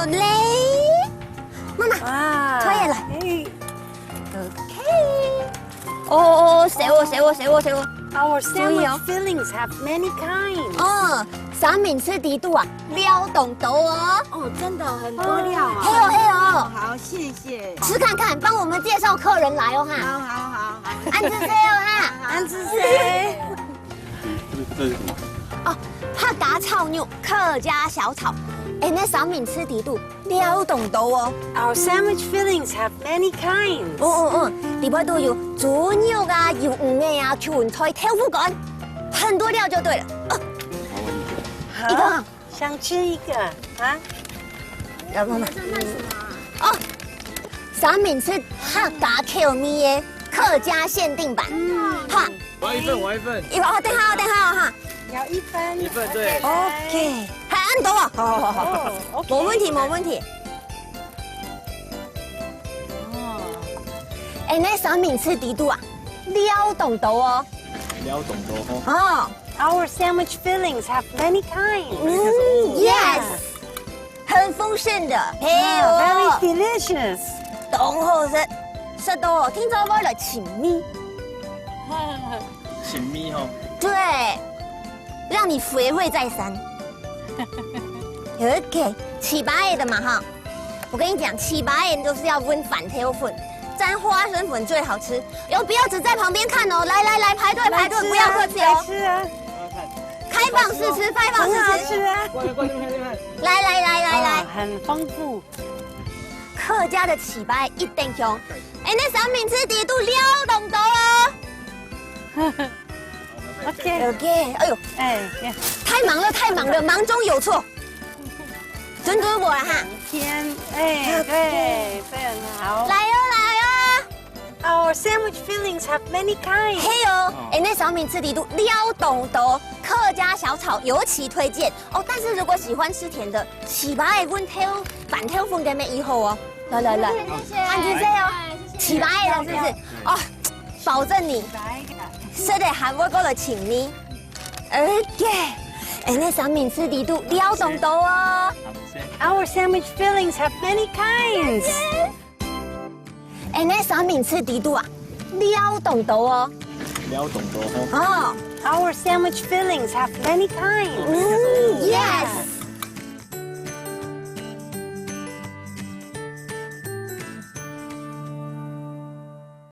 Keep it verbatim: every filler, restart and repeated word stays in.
嘞，媽媽，啊，可以了。哎，OK。哦哦哦，小哦小哦小哦小哦。Our 注意哦。 Sandwich fillings have many kinds. 哦，三明治底肚啊，料當多哦。哦，真的很多料啊。哦，係哦係哦。好，謝謝。吃看看，幫我們介紹客人來哦哈。好好好好。恁仔細哦哈。恁仔細。這這是什麼？哦，客家炒肉，客家小炒。哎，該三明治底肚 料當多哦。Our sandwich fillings have many kinds. 嗯嗯嗯，裡背都有豬肉啊，有魚个啊，芹菜、豆腐乾，很多料就對了。哦，好，一個啊。想吃一個啊？要不然，哦，三明治客家口味个客家限定版，哈。我要一份，我要一份。一份，哦，等下哦，等下哦，哈。 要一份。一份，對。OK，還恁多啊？好好好好。哦，OK。無問題，無問題。哦。哎，該三明治底肚啊，料當多哦。料當多吼。哦。Our sandwich fillings have many kinds. 嗯，yes。 很豐盛的，係哦。Very delicious。當好食，食到哦，聽朝愛來尋味。尋味吼。對，讓你回味再三。OK，粢粑仔个嘛哈，我跟你講，粢粑仔都是要搵番豆粉，沾花生粉最好吃。有不要只在旁邊看哦，來來來，排隊排隊，不要客氣哦。來吃啊，開放式吃，開放式吃。很好吃啊。來來來來來。啊，很豐富。客家个粢粑一等香，哎，該三明治底肚料當多哦。OK。OK，哎喲，哎，太忙了，太忙了，忙中有錯。準準無啦哈。天，哎，對，這很好。來哦，來哦。 Our sandwich fillings have many kinds. 係哦，哎，該三明治底肚料當多，客家小炒尤其推薦哦。但是如果喜歡吃甜的，粢粑仔搵豆，番豆粉个乜已好哦。來來來，謝謝。恁仔細哦，謝謝。粢粑仔啦，是不是？哦，保證你食得還會過來尋味。OK，哎，該三明治底肚料當多哦。Our sandwich fillings have many kinds. 哎，該三明治底肚啊，料當多哦。料當多吼。哦。Our sandwich fillings have many kinds. 嗯，yes。